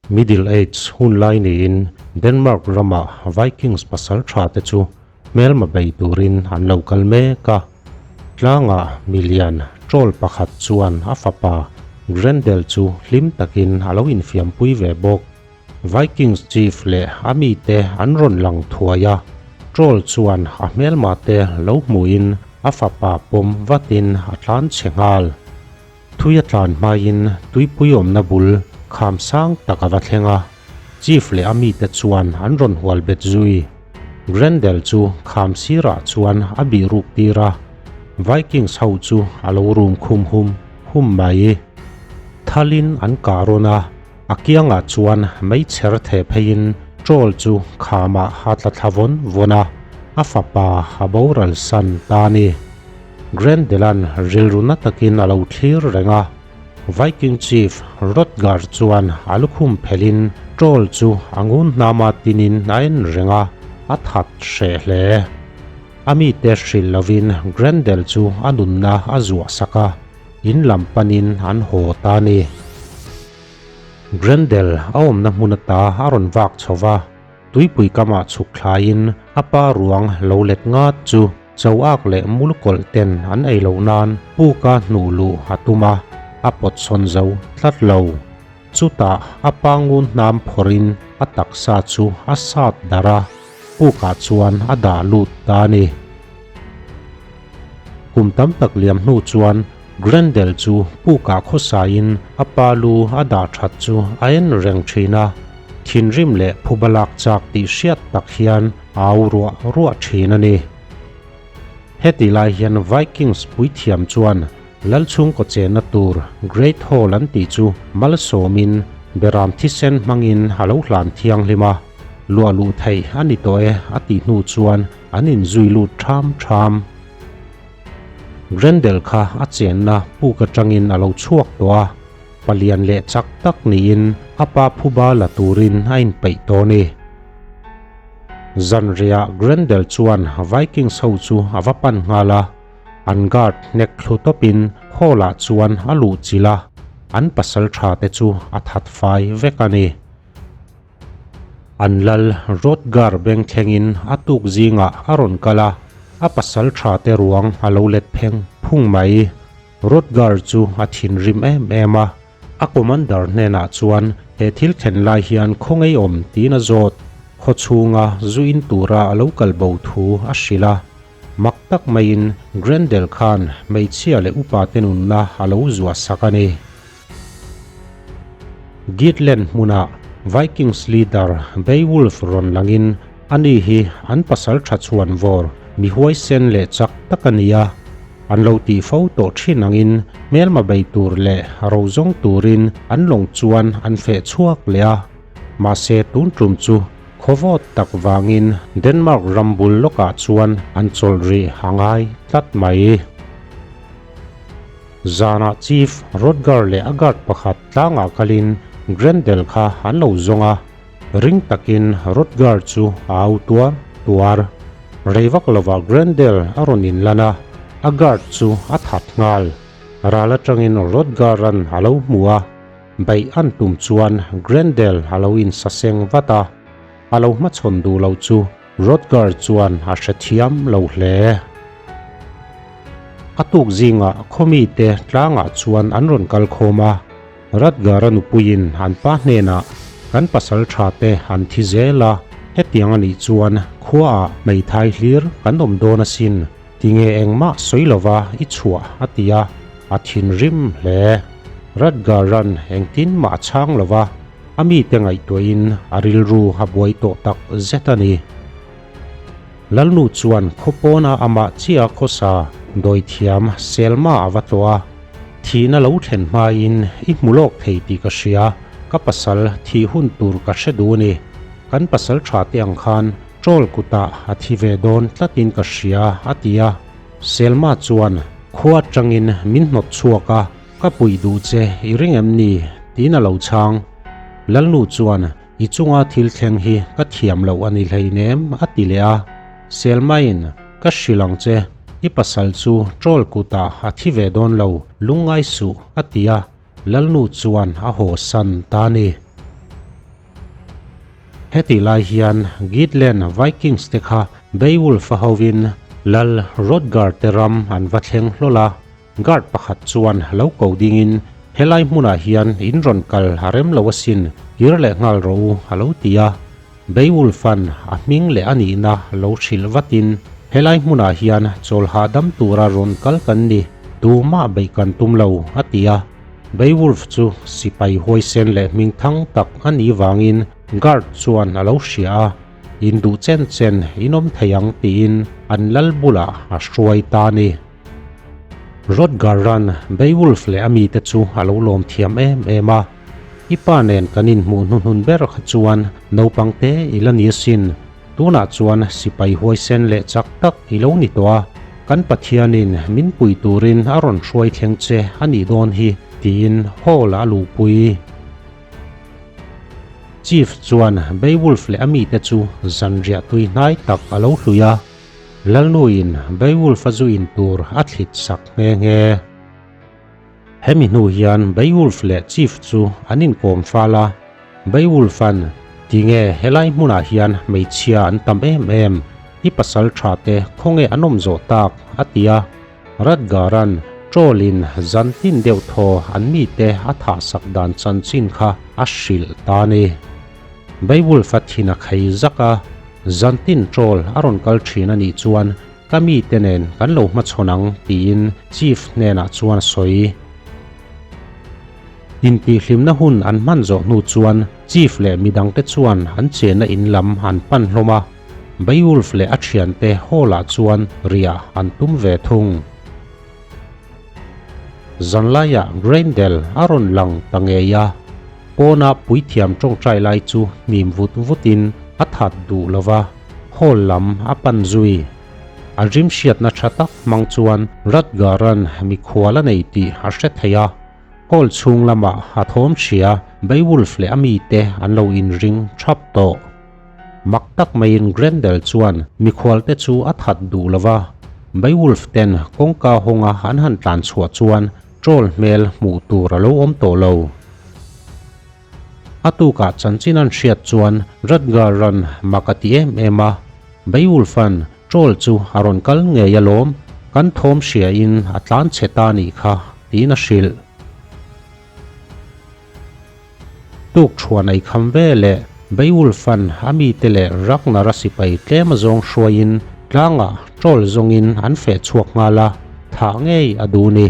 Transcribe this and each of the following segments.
Middle Age hun lai niin Denmark rama Vikings pasal tha te chu hmelma bei turin an lo kal mek a. Tlangah milian troll pakhat chuan a fapa Grendel chu hlim takin a lo infiampui ve bawk. Vikings chief leh a mite an rawn lang thuai a, troll chuan a hmelma te lo hmuhin a fapa pawm vatin a tlan chhe nghal. Thui a tlan hmaiin tuipui awmna bul kham sang tak a va thleng a, Chief leh a mite chuan an rawn hual bet zui. Grendel chu kham sirah chuan a bih ruk tir a, Vikings ho chu a lo rum khum hum hum mai. Thalin an kah rawn a, a kiangah chuan meichher theh pheiin Troll chu khamah a tla thla vawn vawn a, a fapa a boral san ta a ni. Grendelan rilru na takin a lo thlir reng a, Viking Chief Hrothgar chuan a lukhum phelhin Troll chu a ngun hnama tinin a en reng a, a that hreh hle. A mite hrilh lovin Grendel chu a nunna a zuah sak a, in lam panin an haw ta a ni. Grendel a awmna hmun ata a rawn vak chho va, Tuipui kamah chhuk thlaiin a pa ruang lo let ngat chu cho ak leh mul kawlh ten an ei loh nan puka hnuh luh a tum a, a pawt sawn zo tlat lo. Chutah a pa ngun hnam phawrhin a taksa chu a sat darh a, pukah chuan a dah lut ta a ni. Kum tam tak liam hnu chuan Grendel chu pukah khawsaiin a pa lu a dah that chu a en reng thin a, thinrim leh phuba lak chak tih hriat tak hian a au ruah ruah thin a ni. Heti lai hian Vikings puithiam chuan Lalchhungkaw chenna tur Great Hall an tih chu malsawmin beram thisen hmangin a lo hlan thianghlim a, luah luh theih a ni tawh e a tih hnu chuan an inzui lut ṭham ṭham. Grendel kha a chenna puk aṭangin a lo chhuak tawh a, palian leh chak tak niin a pa phuba la turin a inpeih tawh a ni. Zanriah Grendel chuan Vikings ho chu a va pan nghal a, an guard hnek thlu tawpin hall ah chuan a luh chilh a, an pasal tha te chu a that fai vek a ni. An lal Hrothgar beng thlengin a tuk zingah a rawn kal a, a pasal tha te ruang a lo let pheng phung mai. Hrothgar chu a thinrim em em a, a commander hnenah chuan he thil thlen lai hian khaw ngei awm tiin a zawt. Khaw chhunga zu in tura a lo kal bo thu a hrilh a. Mak tak maiin Grendel khan hmeichhia leh upa te nunna a lo zuah sak a ni. Geatland hmunah Vikings leader Beowulf rawn langin ani hi an pasal tha chhuan vawr mi huaisen leh chak tak a ni a. An lo tih fo tawh thin angin hmelma bei tur leh ro zawng turin an lawng chuan an feh chhuak leh a. Mahse tun tum chu Khawvawt tak vangin Denmark ram bul lawkah chuan an chawlh rih a ngai tlat mai. Zanah Chief Rodger leh a guard pakhat tlangah kalin Grendel kha an lo zawng a, ring takin Rodger chu a au tuar tuar. Rei vak lovah Grendel a rawn inlan a, a guard chu a that nghal. Ral atangin Rodger-a'n a lo hmu a. Beih an tum chuan Grendel a lo insaseng vat a, a lo hmachhawn duh loh chu Hrothgar chuan a hrethiam lo hle. A tuk zingah khawmite tlangah chuan an rawn kal khawm a, Hrothgar-a nupuiin an pa hnenah, Kan pasal tha te an thi zel a, hetiang a nih chuan khuaah hmeithai hlir kan awm dawn asin, Tinge engmah sawi lova i chhuah a ti a, a thinrim hle. Radgar-a'n engtin mah a chhang lova, a mite ngaihtuahin a rilru a buai tawh tak zet a ni. Lalnu chuan khawpawna amah chiah khawsa dawithiam Selma a va tlawh a, Thihna lo thlen hmain i hmu lawk thei tih ka hria, ka pasal thih hun tur ka hre duh a ni. Kan pasal tha te ang khan Troll kutah a thi ve dawn tlatin ka hria, a ti a. Selma chuan, Khua atangin min hnawt chhuak a, ka puih duh che i ring em ni? tiin a lo chhang. Lalnu chuan, I chunga thil thleng hi ka thiam loh a ni hleinem, a ti leh a. Selmain, Ka hrilh ang che, i pasal chu troll kutah a thi ve dawn lo, lungngai suh, a ti a. Lalnu chuan a haw san ta a ni. Hetih lai hian Geatland Vikings te kha Beowulf-a hovin Lal Hrothgar te ram an va thleng hlawl a, guard pakhat chuan lo ko dingin helai hmunah hian in rawn kal a rem lo asin, kir leh nghal rawh u a lo ti a. Beowulf-a'n a hming leh a nihna lo hrilh vatin helai hmunah hian chawl hahdam tura rawn kal kan ni, tumah beih kan tum lo a ti a. Beowulf chu sipai huaisen leh hming thang tak a nih vangin guard chuan a lo hria a, in duh chen chen in awm thei ang tiin an lal bulah a hruai ta a ni. Hrothgar-a'n Beowulf leh a mite chu a lo lawm thiam em em a, I pa nen kan inhmuh hnuhnun ber kha chuan naupang te i la ni asin, tunah chuan sipai huaisen leh chak tak i lo ni tawh a, kan Pathianin min pui turin a rawn hruai thleng che a nih dawn hi, tiin hall-ah a luhpui. Chief chuan Beowulf leh a mite chu zanriah tui hnai tak a lo hlui a, Lalnuin Beowulf a zu in tur a thlit sak nghe nghe. Hemi hnu hian Beowulf leh Chief chu an inkawm fal a, Beowulf-a'n, Tinge helai hmunah hian hmeichhia an tam em em, i pasal tha te khawnge an awm zawh tak? a ti a. Radgar-a'n Troll-in zan tin deuh thaw an mite a thahsak dan chanchin kha a hrilh ta a ni. Beowulf-a thin a khei zak a, Zan tin Troll a rawn kal thin a nih chuan ka mite nen kan lo hmachhawn ang tiin Chief hnenah chuan a sawi. Intihhlimna hun an hman zawh hnu chuan Chief leh midangte chuan an chenna in lam an pan hlawm a. Beowulf leh a thiante hall-ah chuan riah an tum ve thung. Zanlaiah Grendel a rawn lang ta ngei a, pawna puithiam tawngtai lai chu hnim vut vutin a that duh lo va, hall lam a pan zui. A rim hriatna tha tak hmang chuan Rutger-a'n mikhual a nei tih a hre thei a, hall chhung lamah a thawm hria Beowulf leh a mite an lo inring thap tawh. Mak tak maiin Grendel chuan mikhualte chu a that duh lo va, Beowulf ten kawngka hawnga an han tlan chhuah chuan troll hmel hmuh tur a lo awm tawh lo. A tukah chanchin an hriat chuan Rutger-a'n mak a ti em em a, Beowulf-a'n troll chu a rawn kal ngei alawm, kan thawm hriain a tlan chhe ta nih kha, tiin a hrilh. Tuk thuan ei kham ve leh Beowulf-a'n a mite leh Ragnar-a sipai tlem a zawng hruaiin tlangah troll zawngin an feh chhuak nghal a, thah ngei a duh ni.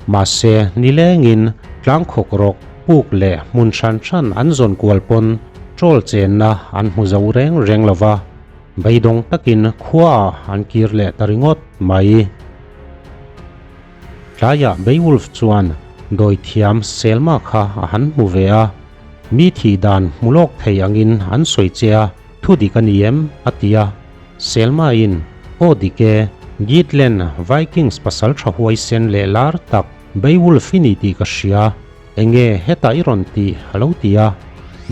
Mahse, nilengin tlang khawk rawk, puk leh hmun hran hran an zawn kual pawn troll chenna an hmu zo reng reng lo va, beidawng takin khuaah an kir leh ta ringawt mai. Tlaiah Beowulf chuan dawithiam Selma kha a han hmu ve a, Mi thih dan hmu lawk thei angin an sawi che a, thu dik a ni em? a ti a. Selma-in, Aw dik e, Geatland Vikings pasal tha huaisen leh lar tak Beowulf i ni tih ka hria, enge hetah i rawn tih? a lo ti a.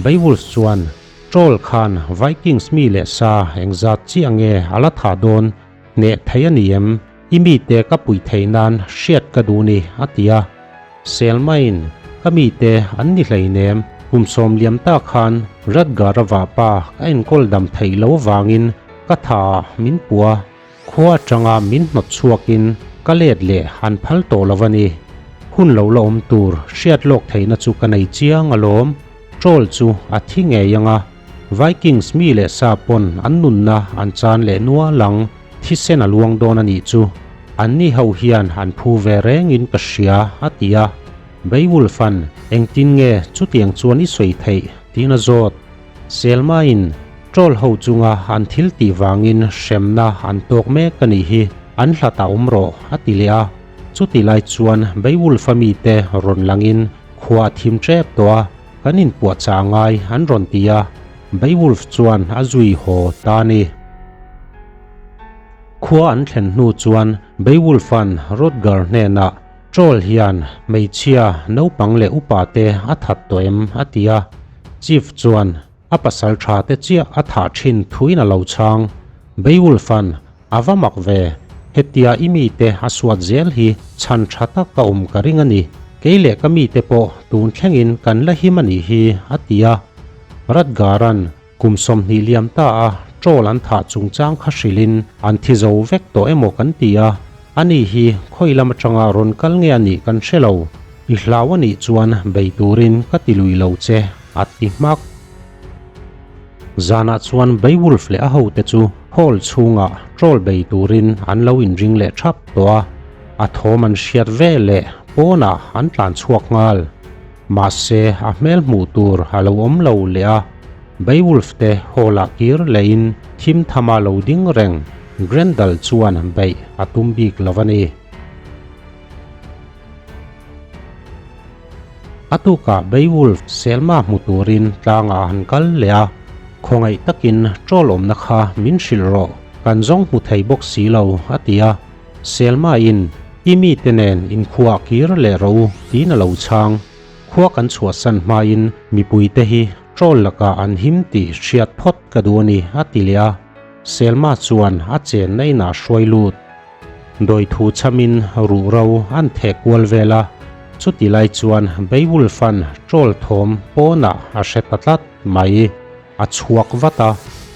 Beowulf chuan, Troll khan Vikings mi leh sa engzat chiah nge a la thah dawn? Hneh thei a ni em? I mite ka puih theih nan hriat ka duh ni, a ti a. Selmain, Ka mite an ni hleinem, kum sawmliam ta khan Rutger-a vahpa ka enkawl dam theih lo vangin ka tha ah min pua, khua atanga min hnawt chhuakin ka let leh an phal tawh lo a ni. Hun lo la awm tur hriat lawk theihna chu ka nei chiang alawm, troll chu a thi ngei anga, Vikings mi leh sa pawn an nunna an chan leh nual ang, thisen a luang dawn a nih chu. Anni ho hian an phu ve rengin ka hria, a ti a. Beowulf-a'n, Engtin nge chutiang chuan i sawi theih? tiin a zawt. Selma-in, Troll ho chunga an thil tih vangin hremna an tawk mek a nih hi, an hlatah awm rawh, a ti leh a. Chuti lai chuan Beowulf-a mite rawn langin khua a thim tep tawh a. Kan inpuahchah ngai an rawn ti a, Beowulf chuan a zui haw ta a ni. Khua an thlen hnu chuan Beowulf-a'n Hrothgar hnenah, Troll hian hmeichhia, naupang leh upa te a that tawh em? a ti a. Chief chuan a pasal tha te chiah a thah thin thuin a lo chhang. Beowulf-a'n A va mak ve, hetia i mite a suat zel hi chhan tha tak ka awm ka ring a ni, kei leh ka mite pawh tun thlengin kan la him a nih hi, a ti a. Rutger-a'n. Kum 20 liam ta a troll an thah chungchang kha hrilhin an thi zo vek tawh emaw kan ti a, ani hi khawi lam atanga rawn kal nge a nih kan hre lo. I hlau a nih chuan bei turin ka ti lui lo che, a ti hmak. Zanah chuan Beowulf leh a hote chu hall chhungah troll bei turin an lo inring leh thap tawh a, a thawm an hriat ve leh pawnah an tlan chhuak nghal. Mahse a hmel hmuh tur a lo awm lo leh a, Beowulf te hall ah kir lehin thim thama lo ding reng Grendel chuan beih a tum bik lo a ni. A tukah Beowulf Selma hmu turin tlangah a han kal leh a, Khawngaih takin troll awmna kha min hrilh rawh, kan zawng hmu thei bawk si lo, a ti a. Selma in, I mite nen inkhuah kir leh rawh u, tiin a lo chhang. Khua kan chhuahsan hmain mipuite hi troll lakah an him tih hriat phawt ka duh a ni, a ti leh a. Selma chuan a chenna inah hruai lut. Dawi thu chhamin ruh ro an theh kual vel a, chuti lai chuan Beowulf-a'n troll thawm pawnah a hre ta tlat mai. A chhuak vat a,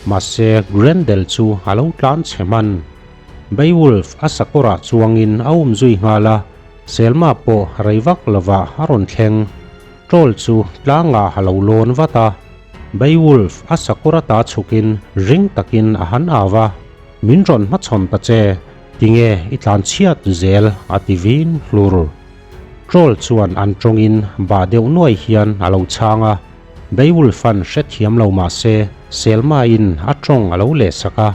mahse Grendel chu a lo tlan chhe hman. Beowulf a sakawrah chuangin a um zui nghal a, Selma pawh rei vak lovah a rawn thleng. Troll chu tlangah a lo lawn vat a, Beowulf a sakawr ata chhukin ring takin a han au a. Min rawn hmachhawn ta che, tinge i tlan chhiat zel a ti vin hlur. Troll chuan an tawngin bah deuh nuai hian a lo chhang a, Beowulf-a'n hrethiam lo mah se Selma-in a tawng a lo lehsak a,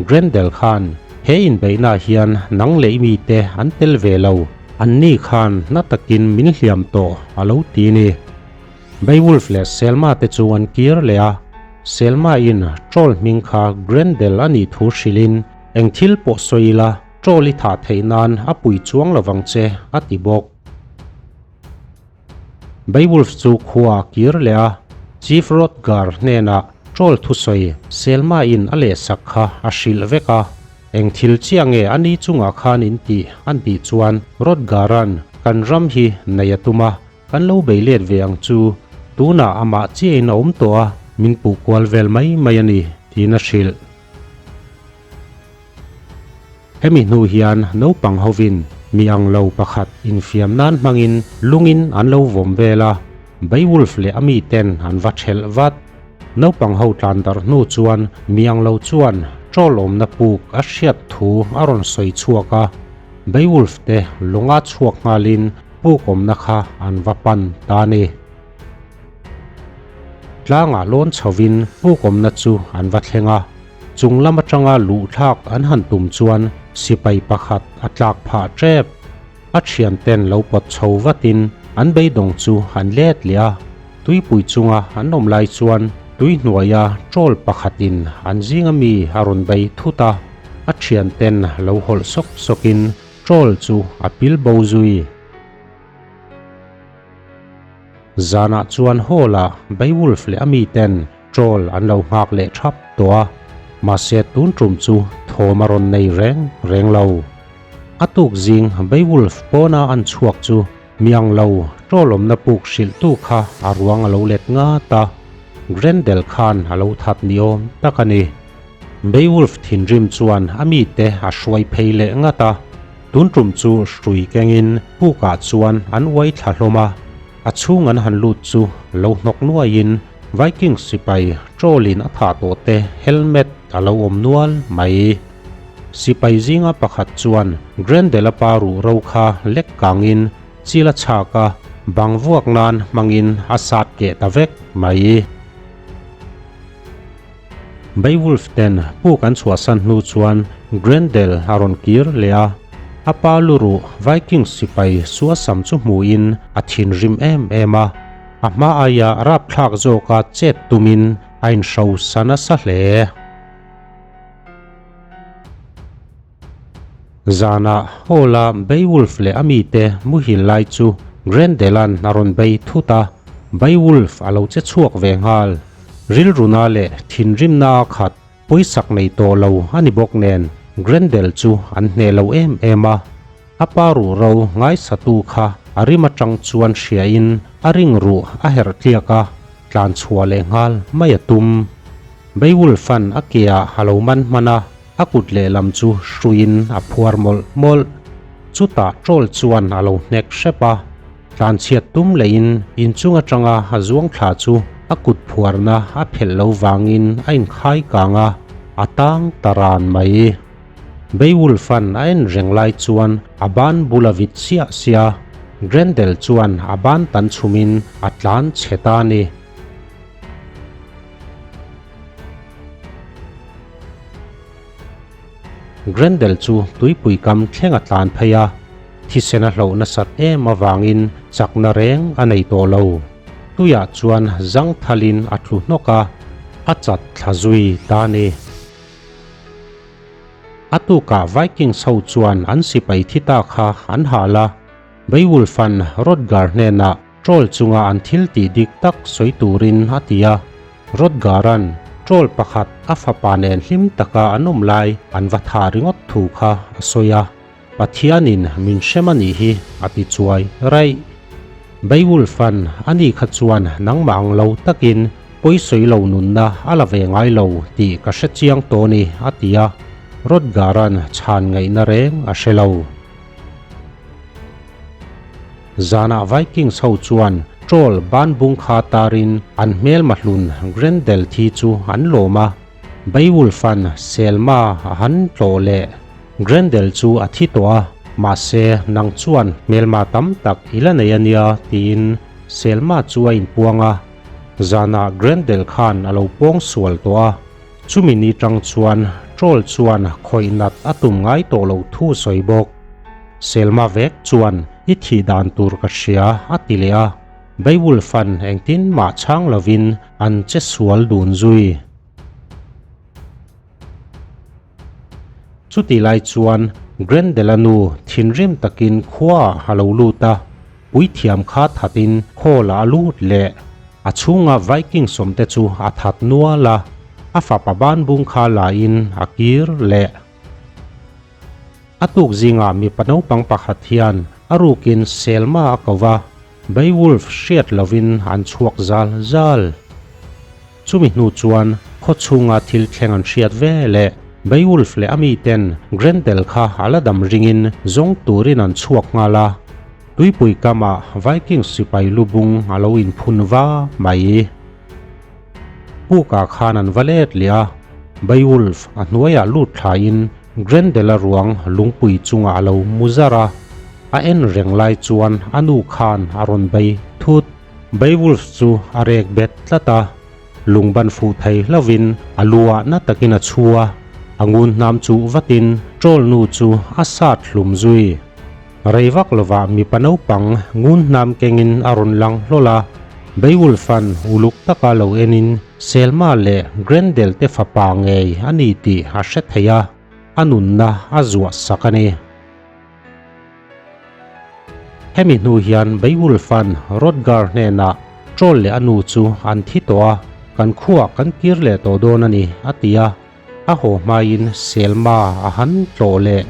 Grendel khan he inbeihnaah hian nang leh i mite an tel ve lo, anni khan na takin min hliam tawh a lo ti ni. Beowulf leh Selma te chu an kir leh a, Selma in troll hming kha Grendel a nih thu hrilhin, Eng thil pawh sawi ila, troll i thah theih nan a pui chuang lovang che, a ti bawk. Beowulf chu khua a kir leh a, Chief Hrothgar hnenah troll thusawi Selma in a lehsak kha a hrilh vek a. Eng thil chiah nge a ni chungah khan in tih an tih chuan Hrothgar-a'n kan ram hi nei a tum a, Kan lo bei let ve ang chu, tunah amah chiahin a awm tawh a, min puh kual vel mai mai a ni, tiin a hrilh. Hemi hnu hian naupang hovin mi ang lo pakhat infiam nan hmangin lungin an lo vawm vel a, Beowulf leh a miten an va thelh vat. Naupang ho tlan darh hnu chuan mi ang lo chuan troll awmna puk a hriat thu a rawn sawi chhuak a, Beowulf te lunga chhuak nghalin Puk awmna kha an va pan ta a ni. Tlangah lawn chhovin puk awmna chu an va thleng a, chung lam atanga luh thlak an han tum chuan sipai pakhat a tlak phah tep. A thianten lo pawt chho vatin an beidawng chu an let leh a, tuipui chunga an awm lai chuan tui hnuaia troll pakhatin an zinga mi a rawn bei thut a, a thianten lo hawlh sawk sawkin Troll chu a pil bo zui. Zanah chuan hall-ah Beowulf leh a miten troll an lo nghak leh thap tawh a, mahse tun tum chu thawm a rawn nei reng reng lo. A tuk zing Beowulf pawna an chhuak chu miang lo troll awmna puk hrilhtu kha a ruang a lo let ngat a, Grendel khan a lo that ni awm tak a ni. Beowulf thinrim chuan a mite a hruai phei leh ngat a, tun tum chu hrui kengin pukah chuan an uai thla hlawm a, a chhung an han lut chu lo hnawk nuaiin Viking sipai troll-in a thah tawh te helmet a lo awm nual mai. Sipai zinga pakhat chuan Grendel-a pa ruh ro kha lek kangin chil a chhak a, bang vuak nan hmangin a sat keh ta vek mai. Beowulf ten puk an chhuahsan hnu chuan Grendel a rawn kir leh a, a pa luruh Viking sipai suasam chu hmuhin a thinrim em em a, a hma aia rapthlak zawka chet tumin a inhrosa nasa hle. Zanah hall-a Beowulf leh a mite muhil lai chu Grendel-a'n a rawn bei thut a, Beowulf a lo che chhuak ve nghal. Rilruna leh thinrimna a khat pawisak nei tawh lo a ni bawk nen Grendel chu an hneh lo em em a. A pa ruhro ngaisatu kha a rim atang chuan hriain a ring ruh a herh tliak a, tlan chhuah leh nghal mai a tum. Beowulf-a'n a keah a lo man hman a, a kut lehlam chu hruiin a phuar mawlh mawlh. Chutah troll chuan a lo hnek hrep a, tlanchhiat tum leiin inchung atanga a zuang thla chu a kut phuarna a phelh lo vangin a inkhai kang a, a tang ta ran mai. Beowulf-a'n a en reng lai chuan a ban bul a vit siah siah a, Grendel chuan a ban tan chhumin a tlan chhe ta a ni. Grendel chu tuipui kam thleng a tlan phei a, thisen a hloh nasat em avangin chakna reng a nei tawh lo. Tuiah chuan zangthalin a tlu hnawk a, a chat thla zui ta a ni. A tukah Vikings ho chuan an sipai thi ta kha an hal a, Beowulf-a'n Hrothgar hnenah Troll chunga an thil tih dik tak sawi turin a ti a. Hrothgar-a'n troll pakhat a fapa nen hlim taka an awm lai an va tha ringawt thu kha a sawi a. Pathianin min hrem a nih hi a ti chuai raih. Beowulf-a'n a ni kha chuan nangmah ang lo takin pawi sawi lo nunna a la ve ngai lo tih ka hre chiang tawh ni a ti a. Hrothgar-a'n chhan ngaihna reng a hre lo. Zanah Vikings ho chuan Troll banbung kha tarin an hmelma hlun Grendel thi chu an lawm a, Beowulf-a'n Selma a han tlawh leh. Grendel chu a thi tawh a, mahse nang chuan hmelma tam tak i la nei a nia tiin Selma chu a inpuang a. Zanah Grendel khan a lo pawng sual tawh a, chumi ni tang chuan Troll chuan khawih nat a tum ngai tawh loh thu sawi bawk. Selma vek chuan i thih dan tur ka hria a ti leh a, Beowulf-a'n engtin mah chhang lovin an che sual dun zui. Chuti lai chuan Grendel-a nu thinrim takin khuaah a lo lut a, puithiam kha thatin hall-ah a lut leh. A chhunga Viking sawmte chu a that nual a, a fapa banbung kha lain a kir leh. A tuk zingah mipa naupang pakhat hian a rukin Selma a ko va, Beowulf hriat lovin an chhuak zal zal. Chumi hnu chuan khaw chhunga thil thleng an hriat ve leh Beowulf leh a miten Grendel kha a la dam ringin zawng turin an chhuak nghal a, tuipui kamah Viking sipai lubung a lo inphun va mai. Pukah khan an va let leh a, Beowulf a hnuaiah lut thlain Grendel-a ruang lungpui chungah a lo mu zar a, a en reng lai chuan a nu khan a rawn bei thut. Beowulf chu a rek bet tlat a, lung ban fuh thei hlauhin a lu ah na takin a chhu a, a ngun hnam chuh vatin troll nu chu a sat hlum zui. Rei vak lovah mipa naupang ngun hnam kengin a rawn lang hlawl a, Beowulf-a'n uluk taka lo enin Selma leh Grendel te fapa ngei a ni tih a hre thei a, a nunna a zuah sak a ni. Hemi hnu hian Beowulf-a'n Hrothgar hnenah Troll leh a nu chu an thi tawh a, kan khuaah kan kir leh tawh dawn a ni, a ti a. A haw hmaiin Selma a han tlawh leh.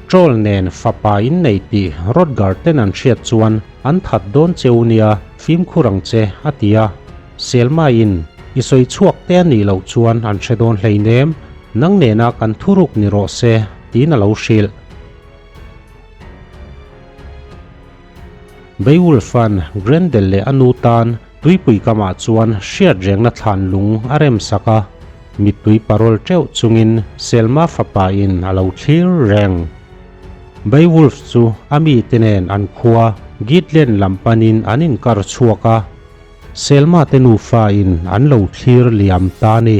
Troll nen fapa in nei tih Hrothgar ten an hriat chuan an that dawn cheu nia fimkhur ang che a ti a. Selma in i sawi chhuak te a nih loh chuan an hre dawn hleinem, nang nena kan thuruk ni rawh se tiin a lo hrilh. Beowulf-a'n Grendel leh a nu tan tuipui kamah chuan hriat rengna thlan lung a rem sak a, mittui parawl teuh chungin Selma fapa in a lo thlir reng. Beowulf chu a mite nen an khua Geatland lam panin an inkar chhuak a, Selma te nufa in an lo thlir liam ta a ni.